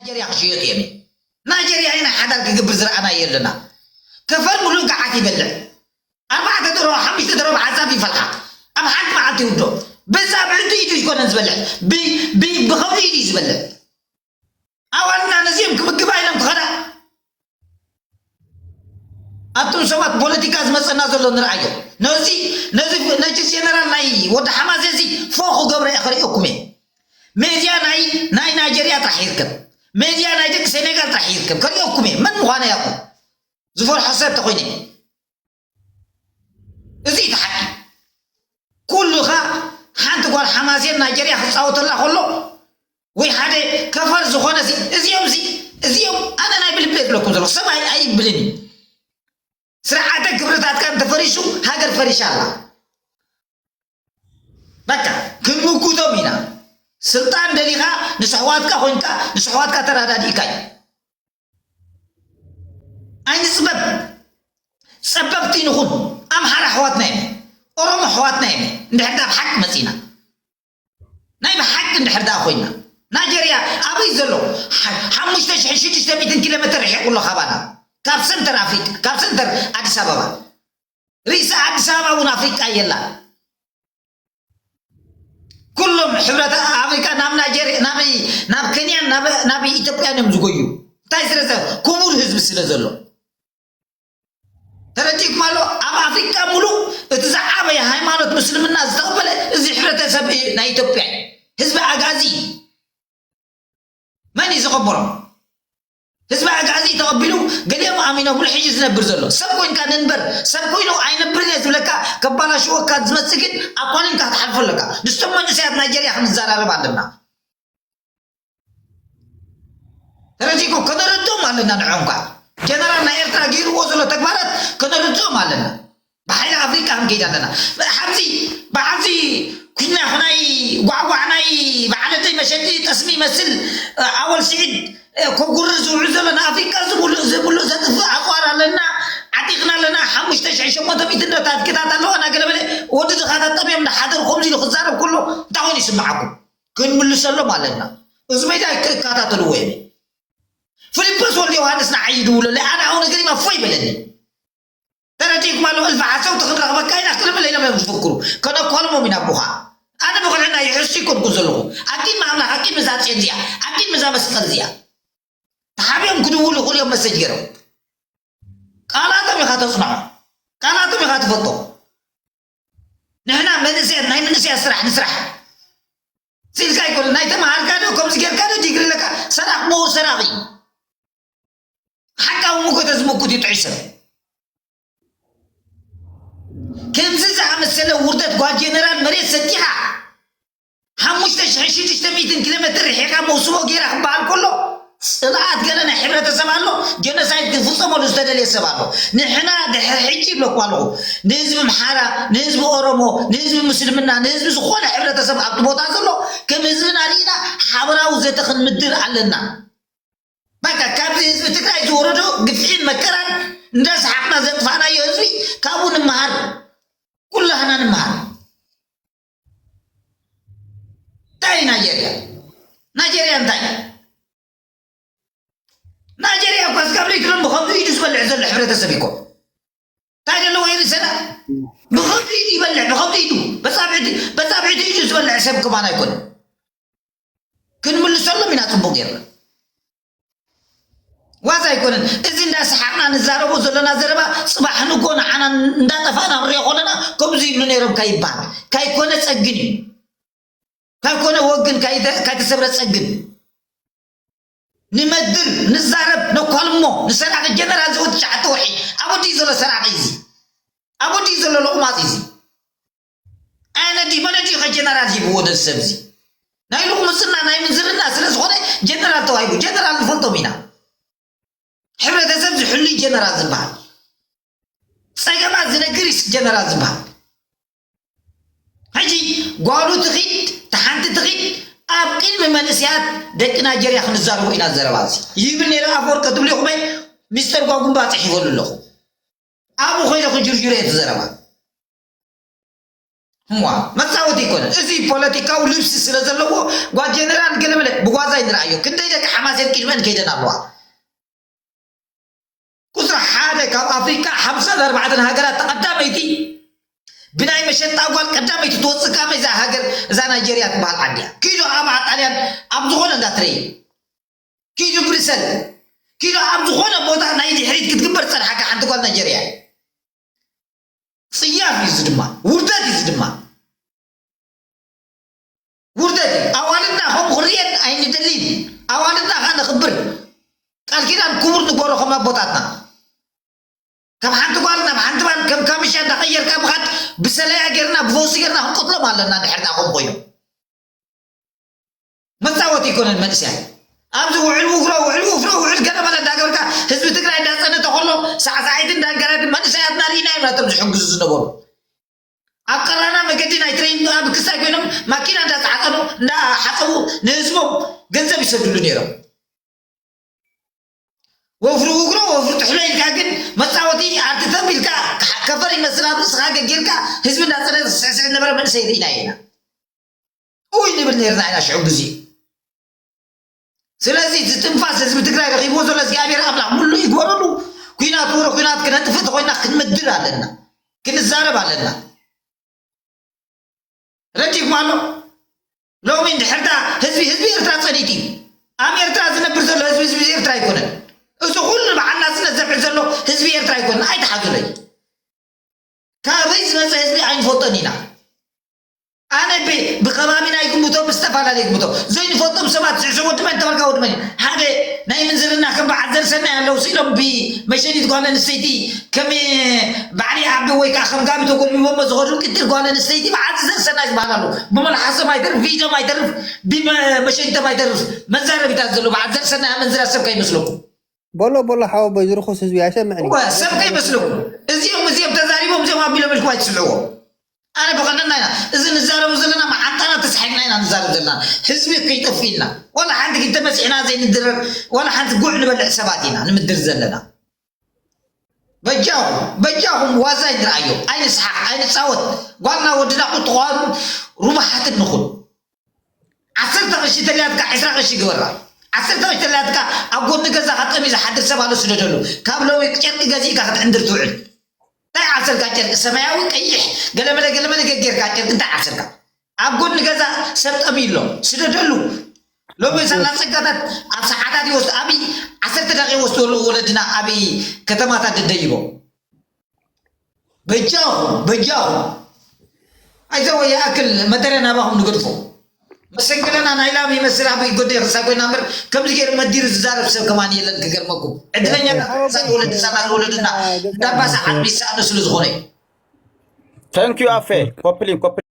ናይጀርያ ክሽየጡ እዮም። ናይጀርያ ኢና ሓዳር ክገብር ዝረኣናዮ ኣለና። ከፈር ሙሉ ገዓት ይበልዕ። ኣርባዕተ ደሮ፣ ሓሙሽተ ደሮ ብሓንሳብ ይፈልሓ። ኣብ ሓንቲ መዓልቲ ይውዶ። በዛ ብዕዱ ኢዱ ይኮነን ዝበልዕ። ብ-፣ ብ-፣ ብኸብዱ ኢዱ እዩ ዝበልዕ። ኣዋልና ነዚኦም ክምግባ ኢሎም ክኸዳ። ኣቱም ሰባት ፖለቲካ ዝመጸና ዘሎ ንርኣዮ። ነዚ፣ ነዚ፣ ነዚ ጀነራል ናይ ወዲ ሓማሴ እዚ ፎ ክገብሮ እየ፣ ከርእየኩም እየ። ሜድያ ናይ፣ ናይ ናይጀርያ ጥራሕ ይርከብ። ሜድያ ናይ ደቂ ሴኔጋል ጥራሕ ይርከብ። ከርእየኩም እየ። መን ምዃነ ያውቁ። ዝፈርሖ ሰብ ተኾይነ። እዚ እቲ ሓቂ። ኩሉኻ ሓንቲ ጓል ሓማሴን ናይጀርያ ክጻወተላ ከሎ፣ ወይ ሓደ ከፈር ዝኾነ እዚ፣ እዚኦም እዚ፣ እዚኦም ኣነ ናይ ብልቢ ዝብለኩም ዘለኹ ሰብ ኣይ-፣ ኣይብልን እዩ። ስርዓተ ግብርታትካ እንተፈሪሱ፣ ሃገር ፈሪሻ ኣላ። በቃ፣ ክንምጉቶም ኢና። ስልጣን ደሊኻ፣ ንስሕዋትካ ኮይንካ፣ ንስሕዋትካ ተረዳዲእካ እዩ። ኣይንጽበብ። ጸበብቲ ንኹን። ኣምሓራ ኣሕዋትና እዮም። ኦሮሞ ኣሕዋትና እዮም። እንድሕር ዳ ብሓቂ መጺና። ናይ ብሓቂ እንድሕር ዳ ኮይና። ናይጀርያ ኣበይ ዘሎ? ሓ-፣ ሓሙሽተ ሽሕን ሽዱሽተ ሚእትን ኪሎ ሜትር ርሒቑ ኣሎ ካባና። ካብ ሰንተር ኣፍሪቃ፣ ካብ ሰንተር ኣዲስ ኣበባ። ርእሲ ኣዲስ ኣበባ እውን ኣፍሪቃ የላን። ኩሎም ሕብረት ኣፍሪቃ ናብ ናይጀርያ፣ ናብ፣ ናብ ኬንያን ናብ፣ ናብ ኢትዮጵያን እዮም ዝጎዩ። እንታይ ስለ ዘ-፣ ክቡር ህዝቢ ስለ ዘሎ። ተረዲእኩም ኣሎ? ኣብ ኣፍሪቃ ሙሉእ እቲ ዝዓበየ ሃይማኖት ምስልምና ዝተቐበለ እዚ ሕብረተሰብ እዩ፣ ናይ ኢትዮጵያ እዩ። ህዝቢ ኣጋዚ እዩ። መን እዩ ዘኸበሮም? ህዝቢ ኣጋዚ ተቐቢሉ፣ ገሊኦም ኣሚኖምሉ ሕጂ ዝነብር ዘሎ። ሰብ ኮይንካ ንንበር፣ ሰብ ኮይኑ ኣይነብርን እየ ዝብለካ፣ ከባላሽወካ ዝመጽእ ግን ኣኳሊንካ ክትሓልፎ ኣለካ። ምስቶም መንእሰያት ናይጀርያ ክንዘራረብ ኣለና። ተረዲእኩም? ከነርድኦም ኣለና ንዕኦም ከኣ። ጀነራል ናይ ኤርትራ ገይርዎ ዘሎ ተግባራት ከነርድኦም ኣለና። ብሓይሊ ኣፍሪቃ ክንከይድ ኣለና። ብሓብዚ፣ ብሓብዚ ኩናኽ ናይ ጓዕጓዕ ናይ በዓለተይ መሸጢ ጠስሚ ይመስል፣ ኣወል ስዒድ፣ ኮጉርር ዝውዕል ዘሎ ንኣፍሪቃ ዝምሉእ፣ ዝምሉእ ዘጥፍእ ኣጽዋር ኣለና፣ ዓጢቕና ኣለና፣ ሓሙሽተ ሽሕን ሸሞንተ ሚእትን ዶ ታንክታት ኣለዋና ገለ በለ። ወዲ ድኻታት ጠምዮም እንዳሓደሩ ከምዚ ኢሉ ክዛረብ ከሎ እንታይ ኮይኑ ይስምዓኩም? ክንምልሰሎም ኣለና። እዚ ሜዳ ክከታተልዎ እዮም። ፊልጶስ ወልደ ዮሃንስ ንዓይ ይድውለለይ፣ ኣነ ኣቡነ ገሪማ ፎይ በለኒ። ተረዲእኩም ኣሎ፣ እልፊ ሓሰውቲ ክንረኽበካ ኢና፣ ክልም ኢሎም እዮም ዝፍክሩ። ከነኳልሞም ኢና ኣቦኻ። ኣነ ብቕንዕና ይሕሱ ኣይኮንኩን ዘለኹ። ኣኪድ ኣምላኽ፣ ኣኪድ ምዛ ጼን እዚኣ፣ ኣኪድ ምዛ መስቀል እዚኣ። ተሓቢኦም ክድውሉ ይኽእሉ እዮም መሰጅ ገይሮም። ቃላቶም ኢኻ ተጽንዖ። ቃላቶም ኢኻ ትፈልጦ። ንሕና መንእሰያት፣ ናይ መንእሰያት ስራሕ ንስራሕ። ሲልካ ኣይኮነ፣ ናይ ተማሃርካ ዶ፣ ከምዚ ጌርካ ዶ፣ ዲግሪ ኣለካ፣ ሰራቕ ምሁር ሰራቒ። ሓቃዊ ሙጎተ ዝምጉት እዩ ጥዑይ ሰብ። ከምዚ ዝኣመሰለ ውርደት ጓል ጀነራል መሬት ሰጢኻ ሓሙሽተ ሽሕን ሽዱሽተ ሚእትን ኪሎ ሜትር ርሒቓ መውስቦ ገይራ ክበሃል ከሎ፣ ጽልኣት ገለ ናይ ሕብረተሰብ ኣሎ፣ ጀኖሳይድ ክፍጸመሉ ዝተደልየ ሰብ ኣሎ። ንሕና ድሕሪ ሕጂ ይብለኩም ኣለኹ፣ ንህዝቢ ኣምሓራ፣ ንህዝቢ ኦሮሞ፣ ንህዝቢ ምስልምና፣ ንህዝቢ ዝኾነ ሕብረተሰብ ኣብቲ ቦታ ዘሎ ከም ህዝብና ርኢና ሓበራዊ ዘተ ክንምድር ኣለና። በቃ ካብዚ ህዝቢ ትግራይ ዝወረዶ ግፍዒን መከራን እንዳሰሓቕና ዘጥፋእናዮ ህዝቢ ካብኡ ንምሃር፣ ኩላህና ንምሃር። እንታይ እዩ ናይጀርያ? ናይጀርያ እንታይ? ናይጀርያ እኮ እስካብ ለይትሎም ብኸብዱ ኢዱ ዝበልዕ ዘሎ ሕብረተሰብ እኮ። እንታይ ዘለዎ ይርሰና? ብኸብዱ ኢዱ ይበልዕ፣ ብኸብዱ ኢዱ፣ በጻብዕቲ፣ በጻብዕቲ ኢዱ ዝበልዕ ሰብ ከማን ኣይኮነን። ክንምልሰሎም ኢና ጽቡቕ ጌርና። ዋዛ ኣይኮነን። እዚ እንዳሰሓቕና ንዛረቦ ዘለና ዘረባ ጽባሕ ንጎ ንዓና እንዳጠፋእና ንሪኦ ከለና ከምዚ ይብሉ ነይሮም ካይበሃል። ካይኮነ ጸግን እዩ። ካይኮነ ወግን ካይተ-፣ ካይተሰብረ ጸግን። ንመድር፣ ንዛረብ፣ ነኳልሞ፣ ንሰራቂ ጀነራል ዝወዲ ትሽዓተ ወርሒ። ኣበዲ ዘሎ ሰራቂ እዚ። ኣበዲ ዘሎ ለቑማጽ እዚ። ኣነ ድዩ መን ድዩ ከ ጀነራል ሂብዎ ነዚ ሰብ እዚ? ናይ ልቑምጽና ናይ ምንዝርና ስለ ዝኾነ ጀነራል ተዋሂቡ። ጀነራል ንፈልጦም ኢና። ሕብረተሰብ ዝሕሉይ ጀነራል ዝበሃል። ጸገማት ዝነግር ጀነራል ዝበሃል። ሕጂ ጓሉ ትኺድ፣ ተሓንቲ ትኺድ፣ ኣብ ቅድሚ መንእሰያት ደቂ ናይጀርያ ክንዛረቦ ኢና ዘረባ እዚ። ይብል ነይረ ኣፈወርቂ ትብሉ ኢኹም፣ ሚስተር ጓጉምባ ጽሒፈሉ ኣለኹ። ኣብኡ ኮይነ ክጅርጅሮ እየ እቲ ዘረባ። እዋ መፃወቲ ኣይኮነን። እዚ ፖለቲካዊ ልብሲ ስለ ዘለዎ ጓድ ጀነራል ገለመለ ብጓዛ ይንርኣዮ። ክንደይ ደቂ ሓማሴን ቅድመን ከይደን ኣለዋ። ቁፅሪ ሓደ ካብ ኣፍሪካ ሓምሳን ኣርባዕተን ሃገራት ቀዳመይቲ ብናይ መሸጣ ጓል ቀዳመይቲ ትወፅእ ካመይ እዛ ሃገር እዛ ናይጀርያ ትበሃል ዓዲ እያ። ኪዶ ኣብ ጣልያን ኣብ ዝኾነ እንዳትረይ ኪዱ ብርሰል ኪዱ ኣብ ዝኾነ ቦታ ናይ ድሕሪት ክትግበር ዝፀንሓካ ሓንቲ ጓል ናይጀርያ እያ። ፅያፍ እዩ እዚ ድማ ውርደት እዩ እዚ ድማ ውርደት እዩ። ኣዋልድና ከም ክርየን ኣይንደልን። ኣዋልድና ከዓ ነኽብር። ቃል ኪዳን ክቡር ንግበሮ ከም ኣቦታትና ካብ ሓንቲ ጓል ናብ ሓንቲ ጓል ከም ካምሻ እንዳቀየርካ ምኻድ ብሰለያ ጌርና ብፈውሲ ጌርና ክንቀትሎም ኣለና። ድሕርና ከም ኮይኑ መፃወቲ ኣይኮነን መንእሰያት። ኣብዚ ውዕል ውግሮ ውዕል ውፍሮ ውዕል ገለመለ እንዳገበርካ ህዝቢ ትግራይ እንዳፀነተ ከሎ ሳዕሳዒት እንዳገረድ መንእሰያትና ርኢና እዮም ናቶም ዝሕግዙ ዝነበሩ። ኣብ ቀራና መገዲ ናይ ትሬን ኣብ ክሳይ ኮይኖም ማኪና እንዳፀዓፀኑ እንዳሓፀቡ ንህዝቦም ገንዘብ ይሰድሉ ነይሮም። ወፍሪ ውግሮ ወፍሪ ጥሕሎ ኢልካ ግን መፃወቲ ኣርትተም ኢልካ ከፈር ይመስል ኣብ ርእስኻ ገጊርካ ህዝቢ እንዳፀረ ዝስዕስዕ ነበረ መንእሰይ ርኢና ኢና። እውይ ንብል ነርና ኢና ሽዑ ግዜ። ስለዚ እዚ ትንፋስ ህዝቢ ትግራይ ረኺብዎ ዘሎ እግዚኣብሔር ኣምላኽ ሙሉ ይግበረሉ። ኩናት ወረ ኩናት ክነጥፍእ ተኮይና ክንምድር ኣለና፣ ክንዛረብ ኣለና። ረዲኩም ኣሎ። ሎሚ እንድሕርታ ህዝቢ ህዝቢ ኤርትራ ፀኒት እዩ። ኣብ ኤርትራ ዝነብር ዘሎ ህዝቢ ህዝቢ ኤርትራ ኣይኮነን። እዚ ኩሉ በዓል ናፅነት ዘብዕል ዘሎ ህዝቢ ኤርትራ ኣይኮነን። ኣይትሓዙለይ። ካበይ ዝመፀ ህዝቢ ኣይንፈልጦን ኢና። ኣነ ብ- ብከባቢና ይግምቶ ብዝተፈላለየ ይግምቶ ዘይንፈልጦም ሰባት ዝዕሸ ወዲ መን ተበልካ ወዲ መን ሓደ ናይ ምንዝርና ከም በዓል ዘርሰናይ ኣለዉ ስኢሎም ብመሸኒት ጓል ኣንስተይቲ ከም በዓል ይዓቢ ወይ ከዓ ከም ጋቢ ተጎልቢቦሞ ዝኸዱ ቅትል ጓል ኣንስተይቲ በዓል ዘርሰናይ ዝበሃል ኣሎ። ብመልሓሶም ኣይተርፍ ብኢዶም ኣይተርፍ ብመሸኒቶም ኣይተርፍ መዛረቢታት ዘሎ በዓል ዘርሰናይ ኣመንዝራ ሰብ ከይመስለኩም። ቦሎ ቦሎ ሓወቦይ ዝርኹስ ህዝቢ ኣይሰምዕን እዩ። እወ ሰብ ከይመስለኩም። እዚኦም እዚኦም ተዛሪቦም እዚኦም ኣቢሎም ኢልኩም ኣይትስምዕዎም። ኣነ ብቐንደና ኢና እዚ ንዛረቡ ዘለና መዓንጣና ተሳሒብና ኢና ንዛረብ ዘለና። ህዝቢ ከይጠፍእ ኢልና ዋላ ሓንቲ ክልተ መፂሕና ዘይንድረር ዋላ ሓንቲ ጉዕ ንበልዕ ሰባት ኢና ንምድር ዘለና። በጃኹም በጃኹም ዋዛ ይንርኣዮ ኣይንስሓቅ ኣይንፃወት። ጓልና ወድና ቁጥቋን ሩባሓትን ንኹን። ዓሰርተ ቅርሺ ተልያትካ ዕስራ ቅርሺ ግበራ። ዓሰርተ ቅርሺ ተልያትካ ኣብ ጎኒ ገዛኻ ጠምዩ ዝሓድር ሰብ ኣሎ ስደደሉ። ካብ ሎሚ ጨርቂ ገዚእካ ክትዕንድር ትውዕል። እንታይ ዓብሰልካ ጨርቂ ሰማያዊ ቀይሕ ገለመለ ገለመለ ገጌርካ ጨርቂ እንታይ ዓብሰልካ? ኣብ ጎኒ ገዛ ሰብ ጠምዩ ኣሎ ስደደሉ። ሎሚ ሳላ ፀጋታት ኣብ ሰዓታት ይወስዱ ኣብይ ዓሰርተ ደቂቕ ይወስዱ ኣለዉ ወለድና ኣብይ ከተማታት ደደይቦም። በጃኹም በጃኹም ኣይዘወ ይኣክል መደረ ናባኹም ንገድፎ። መሰንገለና ናይ ላም ይመስል ኣብ ጎደ ክሳ ኮይና እምበር ከምዚ ገይሩ መዲሩ ዝዛረብ ሰብ ከማን የለን። ክገርመኩም ዕድለኛታት ወለድና ወለድና እንዳባሰ ዓድሚ ይሰኣኑ ስለ ዝኾነ እዩ። Thank you ኣፌ ኮፕሊን ኮፕሊን